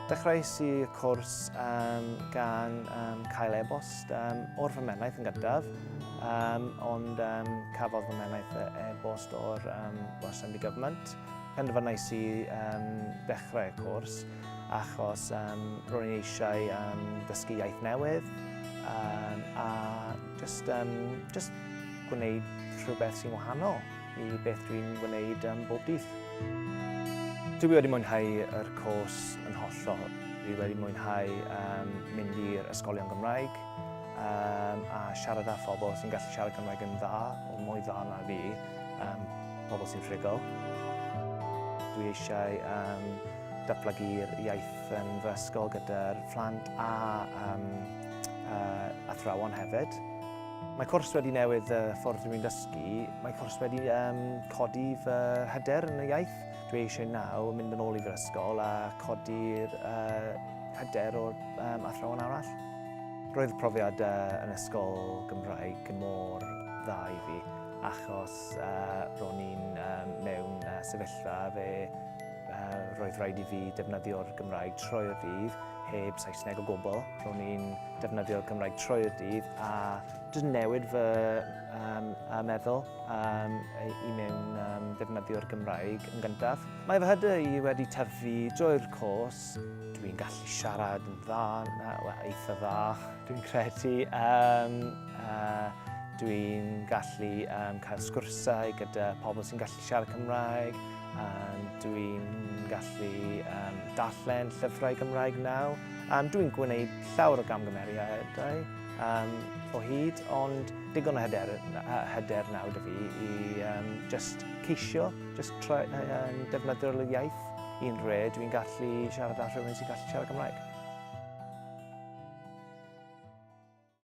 Dechreuais i y cwrs um, gan um, cael e-bost um, o'r fy mhennaeth yn gyntaf, um, ond um, cafodd fy mhennaeth e-bost o'r um, Welsh Assembly Government. Penderfynais i um, ddechrau y cwrs achos um, ro'n i eisiau um, dysgu iaith newydd um, a just, um, just gwneud rhywbeth sy'n wahanol i beth dwi'n gwneud um, bob dydd. Dwi wedi mwynhau yr cwrs yn hollol. Dwi wedi mwynhau um, mynd i'r ysgolion Gymraeg um, a siarad â phobl sy'n gallu siarad Cymraeg yn dda, o mwy dda na fi, um, pobl sy'n rhugl. Dwi eisiau um, datblygu'r iaith yn fy ysgol gyda'r phlant a um, uh, athrawon hefyd. Mae cwrs wedi newid y ffordd dwi'n dysgu. Mae cwrs wedi um, codi fy hyder yn y iaith. Dwi eisiau nawr mynd yn ôl i fy ysgol a codi'r uh, hyder o'r um, athrawon arall. Roedd profiad uh, yn ysgol Gymraeg mor dda i fi achos uh, ro'n i'n um, mewn uh, sefyllfa fe uh, roedd rhaid i fi defnyddio'r Gymraeg trwy'r dydd heb Saesneg o gwbl. Ro'n i'n defnyddio'r Gymraeg trwy'r dydd a jyst newid fy um, a meddwl um, i mewn um, defnyddio'r Gymraeg yn gyntaf. Mae fy hyder i wedi tyfu drwy'r cwrs. Dwi'n gallu siarad yn dda, na, well, eitha dda, dwi'n credu. Um, uh, dwi'n gallu um, cael sgwrsau gyda pobl sy'n gallu siarad Cymraeg. Um, dwi'n gallu um, darllen llyfrau Gymraeg nawr. Um, dwi'n gwneud llawer o gamgymeriadau um, o hyd, ond digon o hyder, hyder nawr dy fi i um, just ceisio, just try, um, defnyddio'r iaith un re dwi'n gallu siarad â rhywun sy'n gallu siarad Cymraeg.